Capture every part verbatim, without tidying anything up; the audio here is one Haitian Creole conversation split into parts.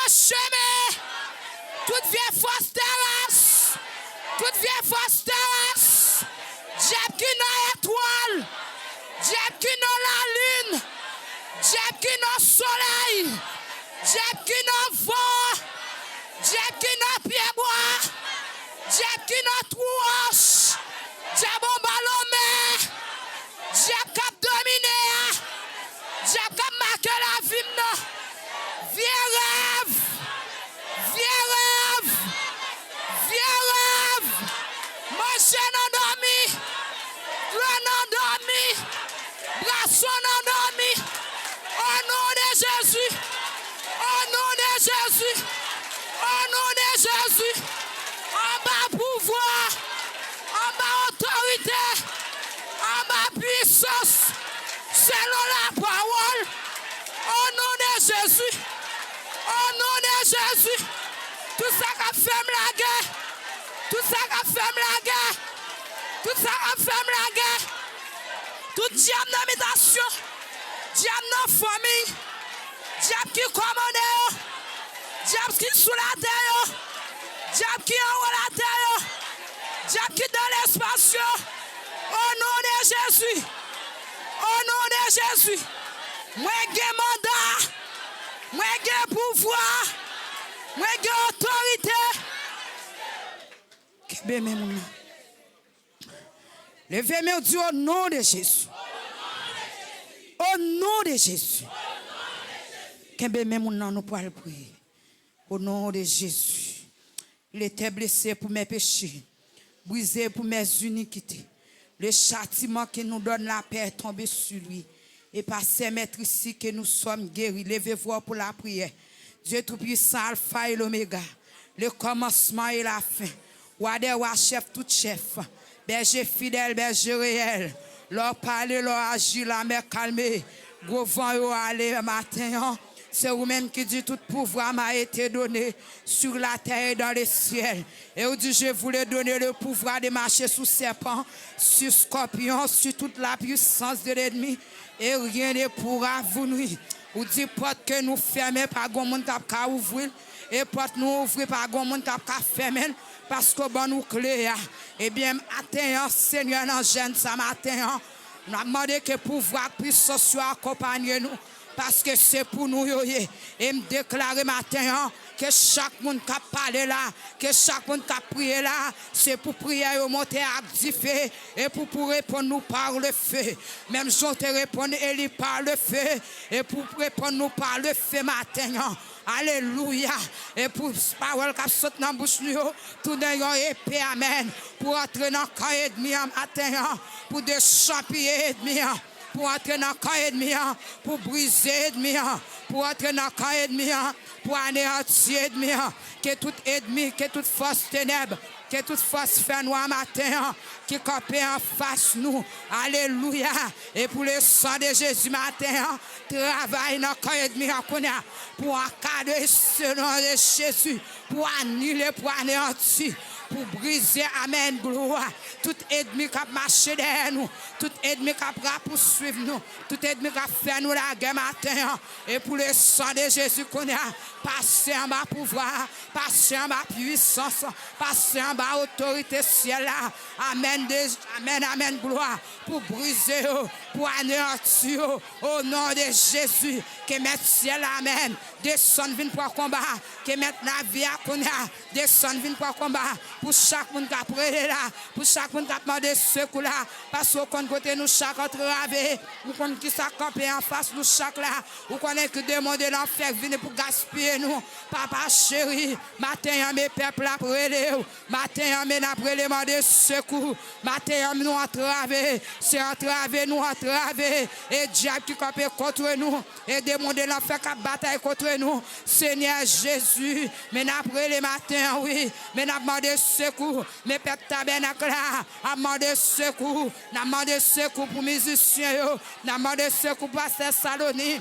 chemen. Tout vye fòs terès. Tout vye fòs terès. Dyab ki nan etwal. Dyab ki nan lalin. Dyab ki nan solèy. Dyab ki nan van. Dyab ki nan pyebwa. Dyab ki nan twou wòch. Dyab anba lanmè. Dyab k ap domine a. Dyab k ap make lavi m nan. Vye rèv. Vye rèv. Vye rèv. Manje nan dòmi. Dlo nan dòmi. Bwason nan dòmi. O non de Jezi. O non de Jezi. O non de Jezi. Anba pouvwa. Anba otorite. Anba pwisans. Selon lapawòl. O non de Jezi. O non de Jezi. Tout sa k ap fè m lagè. Tout sa k ap fè m lagè. Tout sa k ap fè m lagè. Tout dyab nan bitasyon. Dyab nan fanmi. Dyab ki kòmande yo. Dyab ki sou latè yo. Dyab ki anwo latè yo. Dyab ki dan lespas yo. O non de Jezi. O non de Jezi. Mwen gen manda. Mwen gen pouvwa. Mwen gen otorite. Kenbe men moun nan. Leve men w, di, o non de Jezi. O non de Jezi. Kenbe men moun nan, nou pral priye. O non de Jezi. Il était blessé pour mes péchés, brisé pour mes iniquités. Le châtiment qui nous donne la paix est tombé sur lui. Et par ses meurtrissures que nous sommes guéris. Levez-vous pour la prière. Dieu Tout-Puissant, Alpha et l'Oméga, le commencement et la fin, Wa dè wa, chèf tout chèf, bèje fidèl, bèje reyèl, lè w pale, lè w aji, lamè kalme, gwo van yo ale maten an. Se ou menm ki di, tout pouvoir m'a été donné sur la terre et dans le ciel. Et ou di, je voulais donner le pouvoir de marcher sous serpent, sur scorpion, sur toute la puissance de l'ennemi, et rien ne pourra vous nuire. Ou di, pòt ke nou fèmen, pa gon moun k ap ka ouvri l. E pòt nou ouvri, pa gon moun k ap ka fèmen l, paske w ban nou kle a. Ebyen, maten an, Senyè, nan jèn sa maten an, n ap mande ke pouvwa ak pisans yo akonpanye nou, paske se pou nou yo ye. E m deklare maten an, ke chak moun k ap pale la, ke chak moun k ap priye la, se pou priyè yo monte ak dife, e pou, pou reponn nou par le feu. Menm jan w te reponn Eli par le feu, e pou reponn nou par le feu maten an. Alelouya. E pou pawòl k ap sot nan bouch nou yo, tounen yon epe, amèn, pou antre nan kan ènmi an maten an, pou dechanpiye ènmi an, pou antre nan kan ènmi an, pou brize ènmi an, pou antre nan kan ènmi an, pou aneyanti ènmi an. Ke tout ènmi, ke tout fòs tenèb, ke tout fòs fènwa maten an ki kanpe anfas nou. Alelouya. E pou le san de Jezi maten an, travay nan kan ènmi an kounye a. Pou an ka de se non de Jezi, pou anile, pou aneyanti, pou brize, amèn, glwa. Tout ènmi k ap mache dèyè nou, tout ènmi k ap rapouswiv nou, tout ènmi k ap fè nou lagè maten an. E pou le san de Jezi kounye a, pase anba pouvwa, pase anba pwisans, pase anba otorite syèl la. Amèn, de, amèn, amèn, glwa. Pou brize yo, pou aneyanti yo. O non de Jezi, ke mèt syèl la, amèn, desann vin pran konba. Ke mèt lavi a kounye a desann vin pran konba. Pou chak moun k ap rele la, pou chak moun k ap mande sekou la, paske w konn kote nou chak antrave, ou konn kisa k kanpe anfas nou chak la, ou konnen ki demon de lanfè k vini pou gaspiye nou. Papa cheri, maten an, men pèp la ap rele w. Maten an, men n ap rele, mande sekou. Maten an, nou antrave. Se antrave nou antrave. E dyab ki kanpe kont nou, e demon de lanfè k ap batay kont nou. Senyè Jezi, men n ap rele maten an, wi. Men n ap mande sekou. Men pèp Tabènak la ap mande sekou. N ap mande sekou pou mizisyen yo. N ap mande sekou pou pastè Saloni.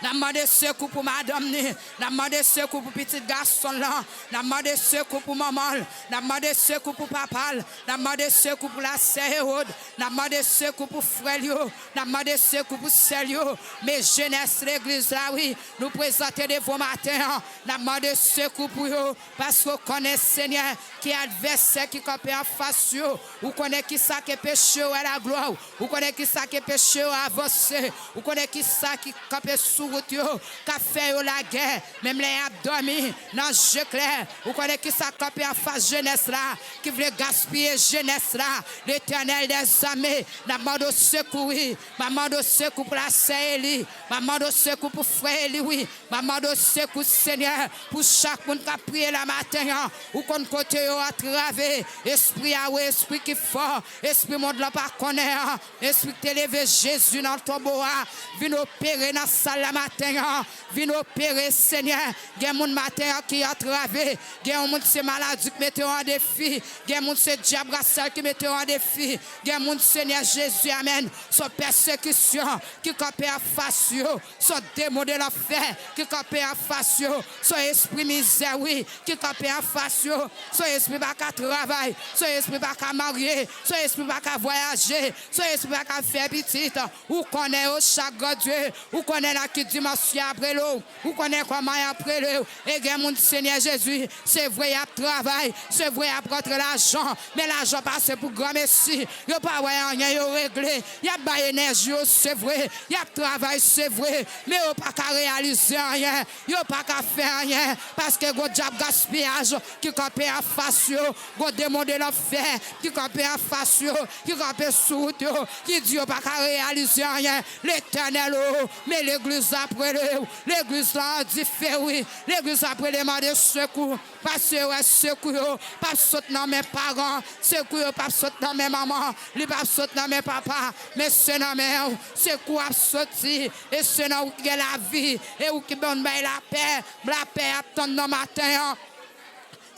N ap mande sekou pou madanm ni. N ap mande sekou pou pitit gason l lan. N ap mande sekou pou manman l. N ap mande sekou pou papa l. N ap mande sekou pou lasè Ewòd. N ap mande sekou pou frè l yo. N ap mande sekou pou sè l yo. Men jenès legliz la, wi, nou prezante devan w maten an. N ap mande sekou pou yo. Paske w konnen, Senyè, ki advèsè ki kanpe anfas yo. Ou konnen kisa ke peche yo wè laglwa w. Ou konnen kisa ke peche yo avanse. Ou konnen kisa ki kanpe sou wout yo, k ap fè yo lagè, menm lè y ap dòmi, nan je klè. Ou konnen kisa k kanpe anfas jenès la, ki vle gaspiye jenès la. Letènèl dèzame, n ap mande w sekou, wi. M ap mande w sekou pou lasè Eli. M ap mande w sekou pou frè Eli, wi. M ap mande w sekou, Senyè, pou chak moun k ap priye la maten an. Ou konn kote yo antrave. Espri a, wi, espri ki fò, espri mond lan pa konnen an, espri ki te leve Jezi nan tonbo a, vin opere nan sal la maten an. Vin opere, Senyè. Gen moun maten an ki antrave. Gen yon moun se maladi ki mete yo an defi. Gen moun se dyab rasyal ki mete yo an defi. Gen moun, Senyè Jezi, amèn, se yon pèsekisyon ki kanpe anfas yo. Se yon demon de lanfè ki kanpe anfas yo. Se yon espri mizè, wi, ki kanpe anfas yo. Se yon espri pa ka travay. Se yon espri pa ka marye. Se yon espri pa ka vwayaje. Se yon espri pa ka fè pitit. Ou konnen yo chak, Gran Dye. Ou konnen nan ki dimansyon y ap rele w. Ou konnen kòman y ap rele w. E gen moun, Senyè Jezi, se vre y ap travay, se vre y ap rantre lajan, men lajan pase pou granmesi. Yo pa wè anyen yo regle. Y ap bay enèji yo, se vre. Y ap travay, se vre. Men yo pa ka reyalize anyen. Yo pa ka fè anyen. Paske gon dyab gaspiyaj ki kanpe anfas yo. Gon demon de lanfè ki kanpe anfas yo, ki kanpe sou wout yo, ki di yo pa ka reyalize anyen. Letènèl, o, men legliz la ap rele w. Legliz la an dife, wi. Legliz la ap rele, mande sekou. Paske yo wè sekou yo p ap sot nan men paran. Sekou yo p ap sot nan men manman. Li p ap sot nan men papa. Men se nan men w sekou ap soti. E se nan ou ki gen lavi. E ou ki bon bay lapè. Lapè ap tann nan maten an.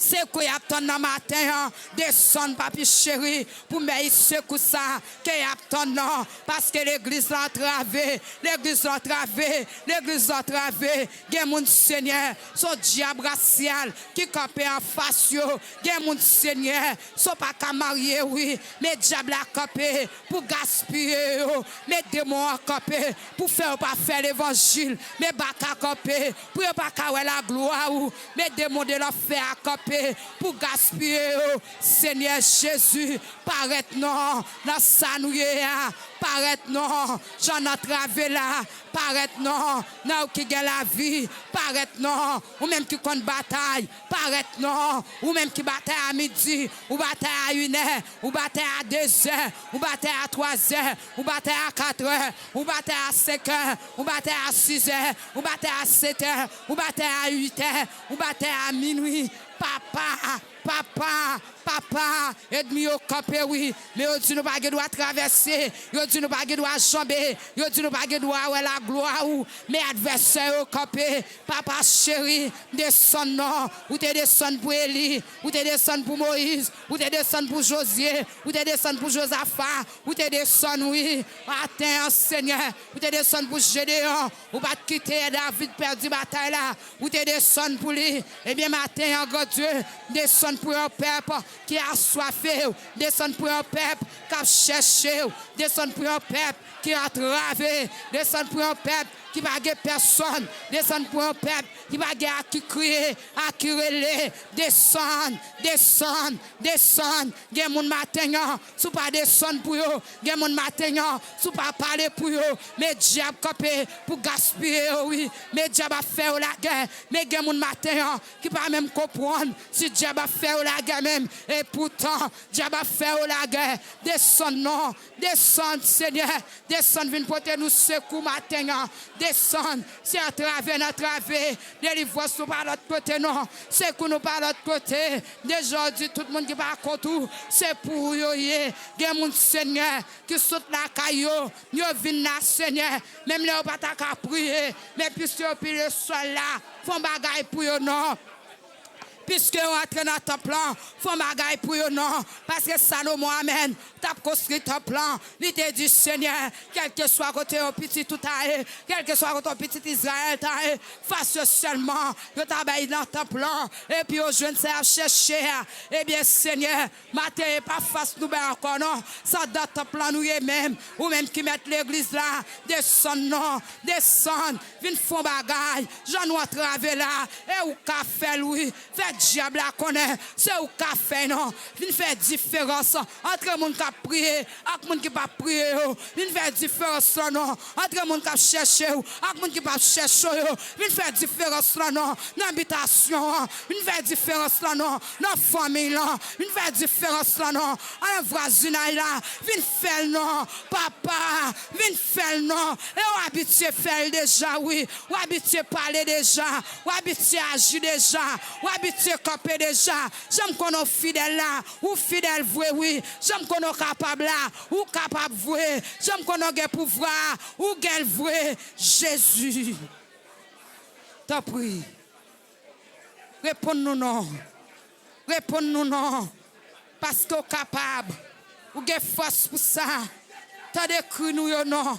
Sekou y ap tann nan maten an, desann, papi cheri, pou bay sekou sa ke y ap tann nan, paske legliz la antrave, legliz la antrave, legliz la antrave. Gen moun, Senyè, se yon dyab rasyal ki kanpe anfas yo. Gen moun, Senyè, se w pa ka marye, wi, men dyab la kanpe pou gaspiye yo. Men demon an kanpe pou fè yo pa fè levanjil. Men baka kanpe pou yo pa ka wè laglwa ou. Men demon de lanfè a kanpe pou gaspiye yo. Senyè Jezi, parèt non nan sa nou ye a. Parèt non jan n antrave la. Parèt non nan ou ki gen lavi. Parèt non ou menm ki konn batay. Parèt non ou menm ki batay a midi, ou batay a inè, ou batay a dezè, ou batay a twazè, ou batay a katrè, ou batay a senkè, ou batay a sizè, ou batay a setè, ou batay a uitè, ou batay a minwi. Papa, papa, papa, ènmi yo kanpe, wi. Men yo di nou pa gen dwa travèse. Yo di nou pa gen dwa janbe. Yo di nou pa gen dwa wè laglwa ou. Men advèsè yo kanpe. Papa cheri, desann non. Ou te desann pou Eli. Ou te desann pou Moyiz. Ou te desann pou Jozye. Ou te desann pou Jozafa. Ou te desann, wi. Maten an, Senyè. Ou te desann pou Jedeyon. Ou pa t kite David pèdi batay la. Ou te desann pou li. Ebyen, maten an, Gran Dye, desann pou yon pèp ki aswafe w. Desann pou yon pèp k ap chèche w. Desann pou yon pèp ki antrave. Desann pou yon pèp ki pa gen pèsonn. Desann pou yon pèp ki pa gen a ki kriye, a ki rele. Desann, desann, desann. Gen moun maten an, si w pa desann pou yo, gen moun maten an, si w pa pale pou yo, men dyab kanpe pou gaspiye yo, wi. Men dyab ap fè yo lagè. Men gen moun maten an ki pa menm konprann si dyab ap fè yo lagè menm. E poutan, dyab ap fè yo lagè. Desann non, desann, Senyè. Desann vin pote nou sekou maten an. Desann, se antrave n antrave. Delivrans nou pa lòt kote non. Sekou nou pa lòt kote. Deja w di tout moun ki pa kont ou, se pou ou yo ye. Gen moun, Senyè, ki sot lakay yo, yo vin la, Senyè. Menm lè yo pa ta ka priye, men piske yo pile sòl la, fè yon bagay pou yo non. Piske yo rantre nan tanp lan, fè yon bagay pou yo non. Paske Salomon, amèn, t ap konstwi tanp lan. Li te di, Senyè, kèlkeswa kote yo pitit ou ta ye, kèlkeswa kote yo pitit Izrayèl ta ye, fas yo sèlman yo ta bay nan tanp lan. Epi yo jwenn sa y ap chèche a. Ebyen, Senyè, maten e pa fas nou bay ankò non. Se anndan tanp lan nou ye menm. Ou menm ki mèt legliz la, desann non, desann, vin fè yon bagay. Jan nou antrave la, e ou ka fè l wi. Fè dyab la konnen se ou ka fè non. Vin fè diferans antre moun k ap priye ak moun ki p ap priye yo. Vin fè diferans lan non antre moun k ap chèche w ak moun ki p ap chèche w yo. Vin fè diferans lan non nan bitasyon an. Vin fè diferans lan non nan fanmiy lan. Vin fè diferans lan non nan vwazinay la. Vin fè l non, papa. Vin fè l non. E w abitye fè l deja wi. W abitye pale deja. W abitye aji deja. W abitye kanpe deja. Jan m konnen w fidèl la, ou fidèl vre wi. Jan m konnen w kapab la, ou kapab vre. Jan m konnen w gen pouvwa a, ou gen l vre. Jezi. Tanpri. Reponn nou non. Reponn nou non. Paske w kapab. Ou gen fòs pou sa. Tande kri nou yo non.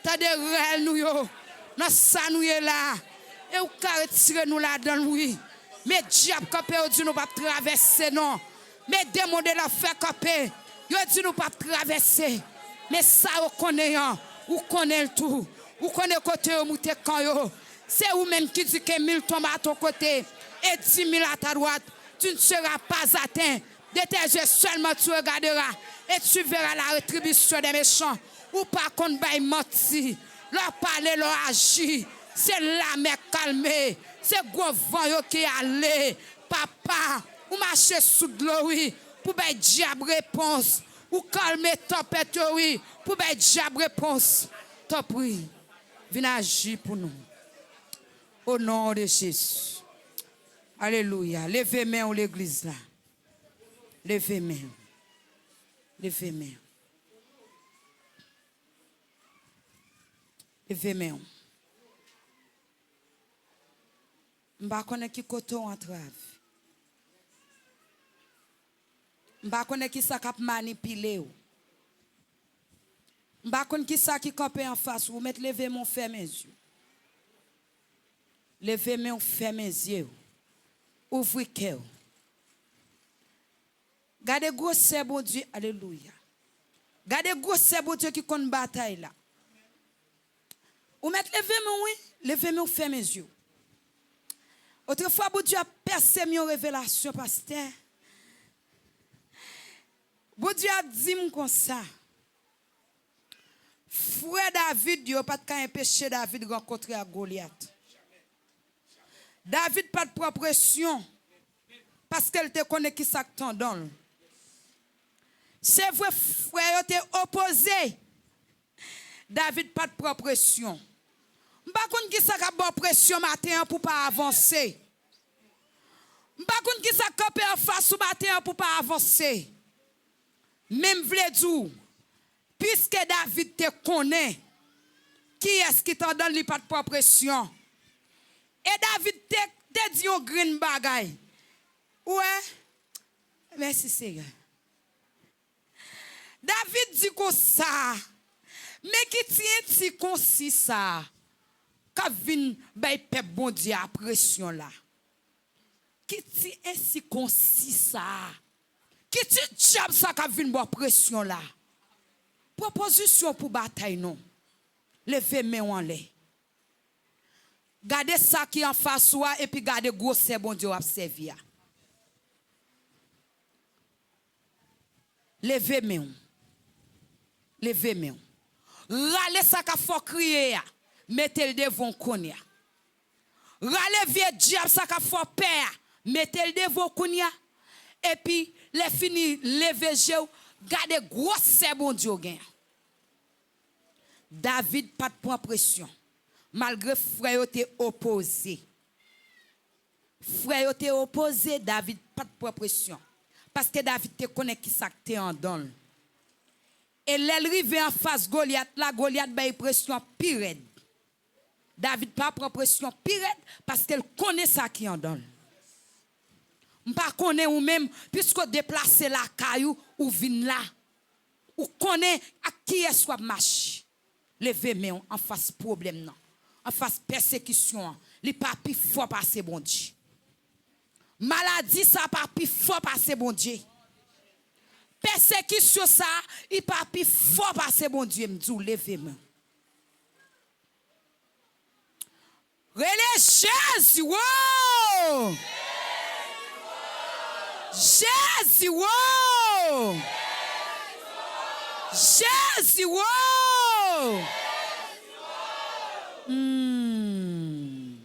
Tande rèl nou yo. Nan sa nou ye la. E ou ka retire nou ladan l wi. Men dyab kanpe yo di nou p ap travèse non. Men demon de lanfè kanpe. Yo di nou p ap travèse. Men sa yo konnen an, ou konnen l tou. Ou konnen kote yo moute kan yo. Se ou menm ki di ke mil tonbe à ton côté et dix mille à ta droite, tu ne seras pas atteint. De tes yeux seulement tu regarderas et tu verras la rétribution des méchants. Ou pa konn bay manti. Lè w pale, lè w aji, se lamè k kalme. Se gwo van yo ki ale. Papa, ou mache sou dlo wi, pou bay dyab repons. Ou kalme tanpèt yo wi, pou bay dyab repons. Tanpri, vin aji pou nou. O non de Jezi. Alelouya. Leve men w legliz la. Leve men w. Leve men w. Leve men w. M pa konnen ki kote w antrave. M pa konnen ki sa k ap manipile w. M pa konn ki sa ki kanpe anfas ou. Ou mèt leve men w, fèmen zye w. Leve men w, fèmen zye w. Ouvri kè w. Gade gwosè Bondye, alelouya. Gade gwosè Bondye ki konn batay la. Ou mèt leve men w wi, leve men w, fèmen zye w. Otrefwa, Bondye ap pèse m yon revelasyon, pastè. Bondye ap di m konsa. Frè David yo pa t ka enpeche David rankontre ak Golyat. David pa t pran presyon, paske l te konnen ki sa k t andan l. Se vre, frè yo te opoze. David pa t pran presyon. M pa konn ki sa k ap ba w presyon maten an pou w pa avanse. M pa konn ki sa k kanpe anfas ou maten an pou w pa avanse. Men m vle di w, piske David te konnen kiyès ki t andan l, li pa t pran presyon. E David te, te di yon grenn bagay. Ou wè? Mèsi, Seyè. David di konsa, men ki ti ensikonsi sa a k ap vin bay pèp Bondye a presyon la? Ki ti ensikonsi sa a? Ki ti dyab sa k ap vin ba w presyon la? Pwopozisyon pou batay non. Leve men w anlè. Gade sa ki anfas ou a epi gade gwosè Bondye w ap sèvi a. Leve men w. Leve men w. Rale sa k ap fè w kriye a, mete l devan w kounye a. Rale vye dyab sa k ap fè w pè a, mete l devan w kounye a. Epi, lè fini, leve je w, gade gwosè Bondye w gen an. David pa t pran presyon, malgre frè yo te opoze. Frè yo te opoze, David pa t pran presyon, paske David te konnen ki sa k te andan l. E lè l rive anfas Golyat la, Golyat bay presyon pi rèd. David pa pran presyon pi rèd, paske l konnen sa ki andan l. M pa konnen ou menm, piske w deplase lakay ou, ou vin la. Ou konnen ak kiyès w ap mache. Leve men w anfas pwoblèm nan, anfas pèsekisyon an. Li pa pi fò pase Bondye. Maladi sa pa pi fò pase Bondye. Pèsekisyon sa, li pa pi fò pase Bondye. M di w, leve men w. Rele Jezi, wo! Jezi, wo! Jezi, wo! Hmm.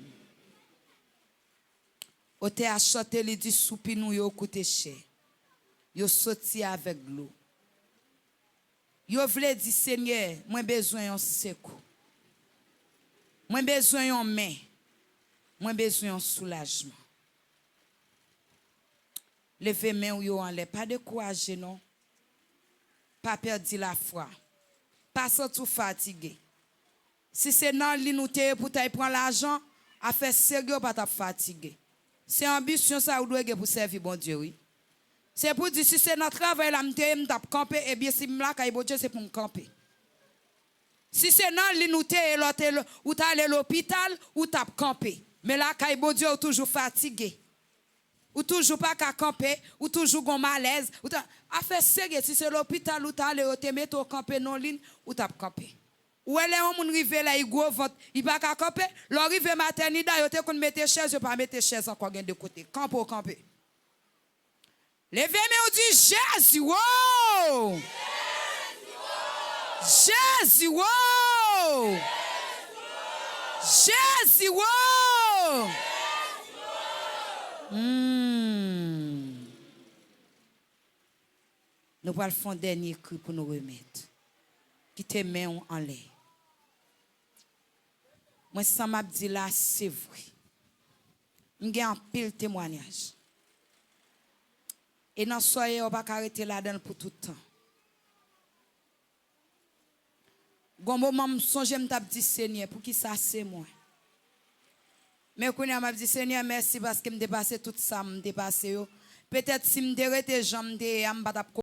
Otè a chante, li di, soupi nou yo koute chè. Yo soti avèk dlo. Yo vle di, Senyè, mwen bezwen yon sekou. Mwen bezwen yon men. Mwen bezwen yon soulajman. Leve men w yo anlè. Pa dekouraje non. Pa pèdi lafwa. Pa santi w fatige. Si se nan lin ou te ye pou w t al pran lajan, afè serye w pa t ap fatige. Se anbisyon sa ou dwe gen pou sèvi Bondye, wi. Se pou di, si se nan travay la m te ye, m t ap kanpe, ebyen, si m lakay Bondye, se pou m kanpe. Si se nan lin ou te ye, lè w te, ou t ale lopital, ou t ap kanpe. Men lakay Bondye, ou toujou fatige. Ou toujou pa ka kanpe, ou toujou gon malèz. Ou ta, afè serye, si se lopital ou t ale, yo te mete w kanpe nan lin, ou t ap kanpe. Ou wè lè yon moun rive la, li gwo vant, li pa ka kanpe. Lè w rive matènida, yo te konn mete chèz, yo pa mete chèz ankò, gen de kote. Kanpe, w kanpe. Leve men w di, Jezi, wo! Jezi, wo! Jezi, wo! Hmm. Nou pral fè yon dènye kri pou nou remèt. Kite men w anlè. Mwen, sa m ap di la, se vre. M gen anpil temwanyaj. E nan sa w ye a, w pa ka rete ladan l pou tout tan. Gon moman, m sonje m t ap di, Senyè, poukisa se mwen? Men kounye a, m ap di, Senyè, mèsi paske m te pase tout sa m te pase yo. Petèt si m te rete jan m te ye a, m pa t ap